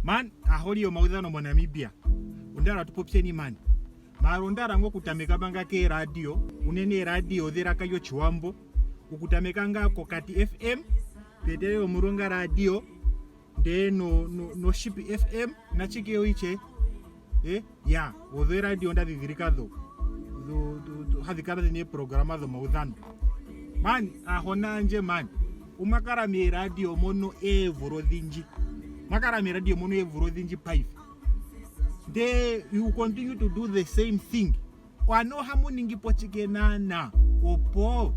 Man, aaholi yomaudhano moNamibia, onda hala tu popyeni man. Maala onda hala ngaa okutameka manga keeradio, unene eeradio dhelaka lyOshiwambo, okutameka ngaa kOkati FM, Peetele Omulonga Radio, ndee no, no, nOshipi FM, nachike yo iche eh, ya odho eeradio nda dhidhilika dho dho- dho- dho- hadhi kala dhina eeprograma dhomaudhano man ahona andje man omwa kala meeradio mono eevula odhindji mwa kala meeradio mono eevula odhindji paife ndee you continue to do the same thing ano ohamu ningi po chike naana opo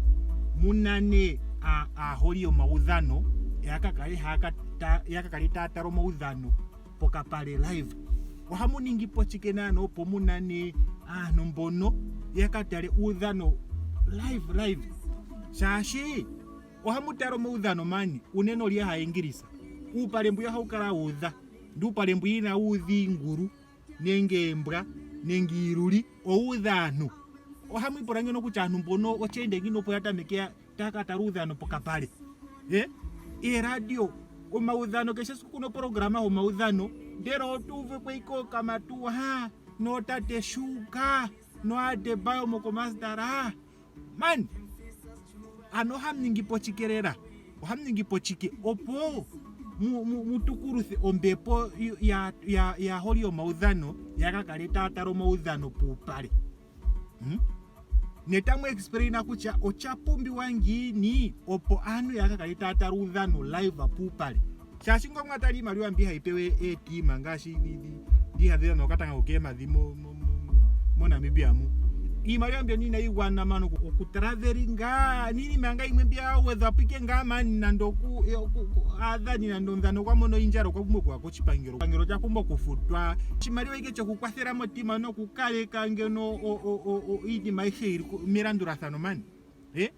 mu nane aaholi yomaudhano ya ka kale ya ka kale taya tala omaudhano pokapale live ohamu ningi po chike naana opo mu nane aantu mbono ya ka tale uudhano live live shaashi ohamu tala omaudhano mani unene olye haya ingilisa uupale mbwiya ohawu kala wuudha ndi uupale mbwiya ina wuudha iingulu nenge eembwa nenge iiluli owuudha aantu ohamu ipula ngeno kutya aantu mbono ocheende ngiini opo ya tameke taya ka tala uudhano pokapale e eeradio omaudhano keshe esiku kuna oprograma yomaudhano ndele otu uve kweiko okamatuha nootate shuka noadebayo mokomasdara man ano ohamu ningi po chike lela ohamu ningi po chike opo mu tukuluthe ombepo yaaholi yomaudhano ya ka kale taya tala omaudhano puupale hmm? ne tamu explaina kutya osha pumbiwa ngiini opo aantu ya ka kale taya tala uudhano live puupale shaashi ngo mwa tala iimaliwa mbi hayi pewe eetiima ngaashi ndi hadhi dhana okatanga kokeempadhi moNamibia mu iimaliwa mbyono inayi gwana mani okutravelinga niinima nga yimwe mbi ya gwedhwa po ike ngaa mani nando oku aadhani nando omudhani okwa mono indjala okwa pumbwa okuya koshipangelo epangelo olya pumbwa okufutwa oshimaliwa ike shokukwathela motima nokukaleka ngeno iinima ayihe yili melandulathano mani eh?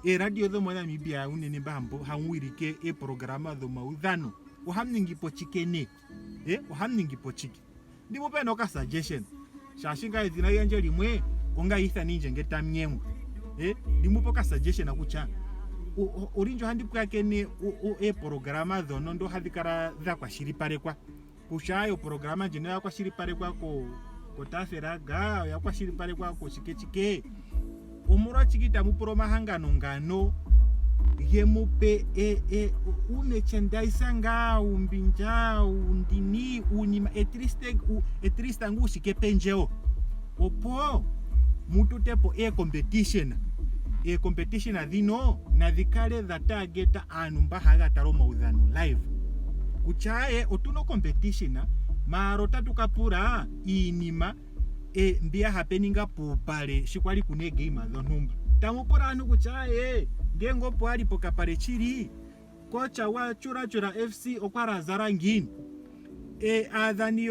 Eeradio dhomoNamibia unene mba hamu wilike eeprograma dhomaudhano ohamu ningi po chike ne? Eh, ohamu ningi po chike? Ndi mu pe nee oka suggestion shaashi ngaa edhina lyandje limwe onga ithani ndje nge tamu nyengwa. Eh, ndi mu pe oka suggestion kutya olindji ohandi pwakene eeprograma dhono ndo hadhi kala dha kwashilipalekwa kutya aye oprograma ndjino oya kwashilipalekwa ko kotafelaga oya kwashilipalekwa koshike chike omolwashike itamu pula omahangano ngano ge mu pe e, e, uumerchandise ngaa uumbindja uundini uunima etrista ngu ushike pendjewo opo mu tute po eecompetition eecompetition dhino nadhi kale dha targeta aantu mba haya tala omaudhano live kutya aye otuna ocompetition maala otatu ka pula iinima e, mbi ya happeninga puupale shi kwali kuna eegame dhontumba tamu pula aantu kutya aye ngenge opo ali pokapale chili kocha gwa Chula Chula FC okwa a zala ngiini e, aadhani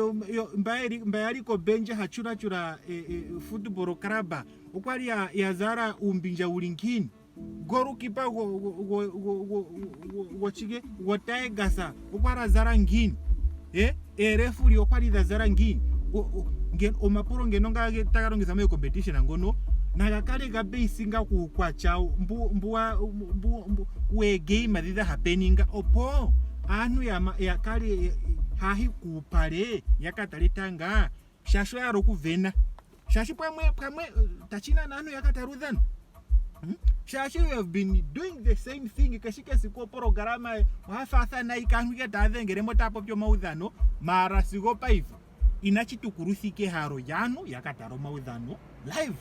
mba yali kobenje ha Chula Chula e, e, football club okwali ya, ya zala uumbindja wuli ngiini golukipa gwochike gwoTigers okwa a zala ngiini e eerefuli okwali dha zala ngiini omapulo ngeno nga taga longithwa meecompetition ngono naga kale ga basinga kuukwatya mbu weegame dhi dha happeninga opo aantu ya kale haahi kuupale ya ka tale tanga shaashi oya hala okuvena shaashi pamwe pamwe tashi nana aantu ya ka tale uudhano hmm? shaashi we have been doing the same thing keshi kesiku oprogalama ohafaathana ike aantu ike taya dhengele mo taya popi omaudhano maara sigo paife inashi tukuluthika ehalo lyaantu ya ka tala omaudhano live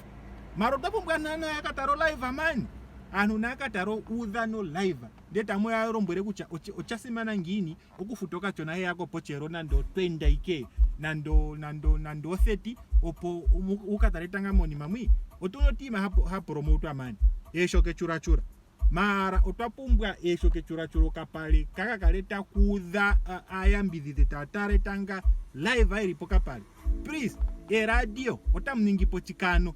maara otwa pumbwa naana ya ka tala live mani aantu naya ka tala uudhano live ndele tamu ya lombwele kutya osha simana ngiini okufuta okachona heya kopochelo nando otwenda ike nando nando nando otheti opo wu ka tale etanga monima mwi otuna otiima ha promotwa mani eesho kechulachula maara otwa pumbwa eesho kechulachula okapale kaka kale takuudha aayambidhidhi taya tala etanga live yeli pokapale please eradio otamu ningi po chikano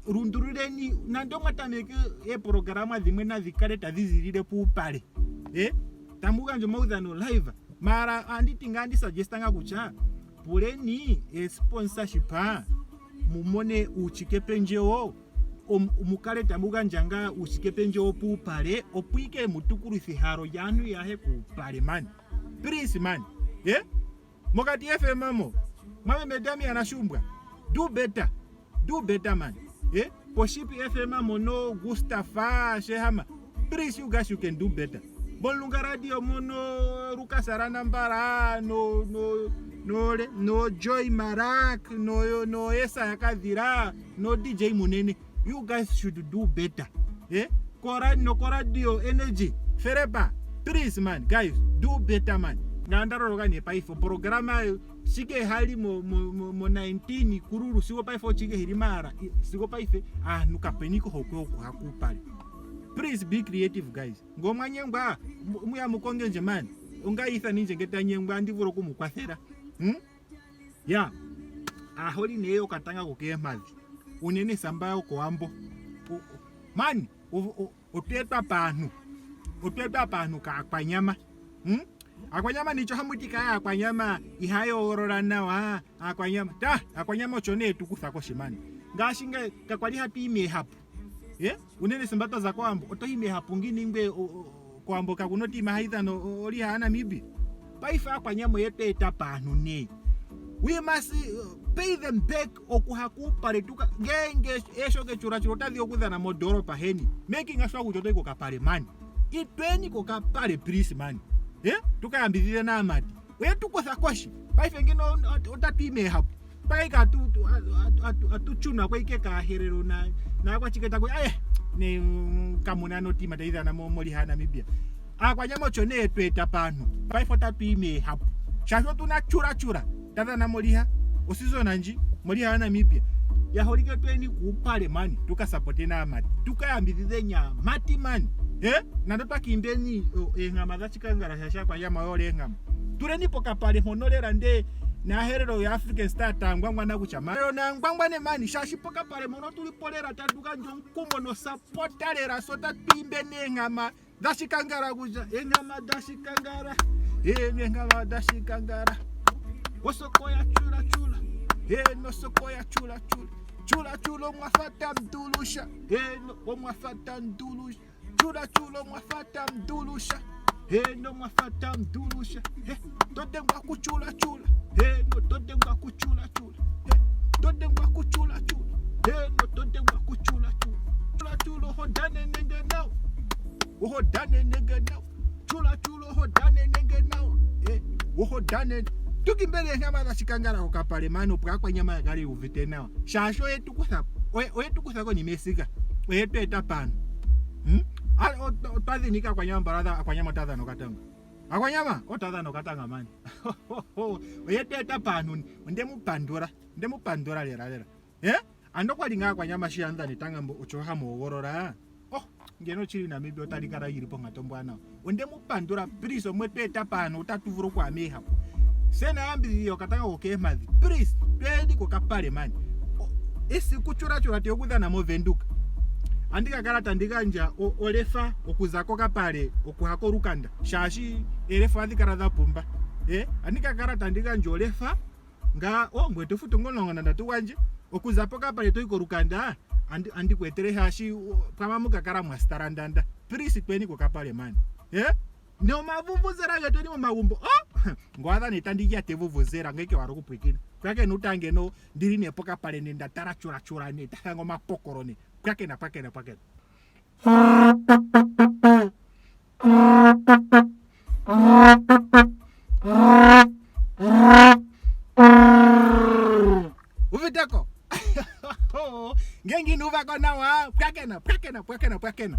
lundululeni nando mwa tameke eeprograma dhimwe nadhi kale tadhi zilile puupale eh? tamu gandja omaudhano live mara ohandi ti ngaa ndi suggesta ngaa kutya puleni esponsorship mu mone uuchikependjewo mu kale tamu gandja ngaa uuchikependjewo puupale opo ike mu tukuluthe ehalo lyaantu yahe kuupale mani please mani eh? Mokati FM mo mwameme Damian Shumbwa do better do better man eh Poshipi FM mono Gustafa Shehama please you guys you can do better Bolunga Radio mono Lucas Aranambara no no no no Joy Marak no no Esa Yakadhira no DJ Munene you guys should do better eh kora no koradio energy ferepa please man guys do better man ngandaroroka nepaife programa shike hali mo, mo, mo, mo 19 kururu sigo paife ochike hili mara sigo paife aanhu kapeni kohokwe okuhakupale please be creative guys ngomwanyengwa muya mukonge nje man ungayitha ninje ngetanyengwa andivula okumukwathela hmm? ya aaholi nee yokatanga kokeempadhi unene samba yokowambo mani otweetwa paanhu otweetwa paanhu kaakwanyama hmm? akwanyama nicho hamuti kaya akwanyama ihayoolola nawa akwanyama ta akwanyama osho nee tukutha koshimani ngaashi nge kakwali hatu yi meehapu ye unene samba twa za kowambo oto yi meehapu ngiini ngwe kowambo kakuna otiima hayi dhana oli haa Namibia paife aakwanyama oye tu eta paantu nee we must pay them back okuha kuupale tuka ngenge esho kechulachula otadhi okudhana mondoolopa heni making sure kutya otoyi kokapale mani itweni kokapale please mani eh tukayambidhidhe naamati oye tu kutha koshi paife ngeno otatu yi meehapu paika atu chunwa kwaike kaaherero na naakwachike taku aye ne kamuna notima tayi dhana moliha Namibia aakwanyama osho nee tu eta paantu paife otatu yi meehapu shaashi otuna chulachula tadhana moliha osizona ndji moliha yaNamibia yaholike tweni kuupale mani tukasapote naamati tukayambidhidhe nyaamati mani eh nando twakiimbeni eenghama dhachikangala shashakwanyama yole eenghama tuleni pokapale mpono lela nde naaherero ya African Star tangwangwana kutya mani nangwangwane mani shaashi pokapale mpono tuli po lela tatu gandja omukumo nosapota lela so tatu imbeni eenghama dhashikangala kutya eenghama dhashikangala eenghama dhashikangala osoko ya chula chula nosoko ya chula chula chula chula omwafata mdulusha omwafata mdulusha chula chula omwafata mdulusha nomwafata mdulusha todengwa kuchula chula todengwa kuchula chula todengwa kuchula chula todengwa kuchula chula chula chula ohodane nenge nao ohodane nenge nao chula chula ohodane nenge nao ohodane tukimbele eenghama dhashikangala kokapale mani opo aakwanyama ya kale yuuvite nawa shaashi oye tu kutha oye tu kutha konima esiga oye tu eta pano hmm? Otwa dhinika akwanyama mbala akwanyama ota dhana okatanga akwanyama ota dhana okatanga mani oye tu eta pano onde mu pandula onde mu pandula lela lela eh ando kwali ngaa akwanyama shi yandhana etanga mbo osho hamuhogolola oh ngeno chili Namibia otali kala yili ponkatu ombwanawa onde mu pandula please omwe tu eta pano otatu vulu okuya meehapu sena yambidhidhi okatanga kokeempadhi please twendi kokapale mani esiku chulachula te okudhana movenduka andi ka kala tandi gandja olefa okuza kokapale okuha kolukanda shaashi eelefa ohadhi kala dha pumba eh andi ka kala tandi gandja olefa nga o ngwe to futu ngo 13 gwandje okuza pokapale toyi kolukanda andi ku etele shaashi pwama muka kala mwa sitarandanda please tweni kokapale mani eh nomavuvuzela getweni momagumbo oh ngoadha nee tandi lyata evuvuzela ngeke wala okupwikina pwakena utangeno ndili nee pokapale ne ndatala chulachula ne tathanga omapokolo ne pwakena pwakena pwakena uviteko ngenge inu uvako nawa pwakena pwakena pwakena pwakena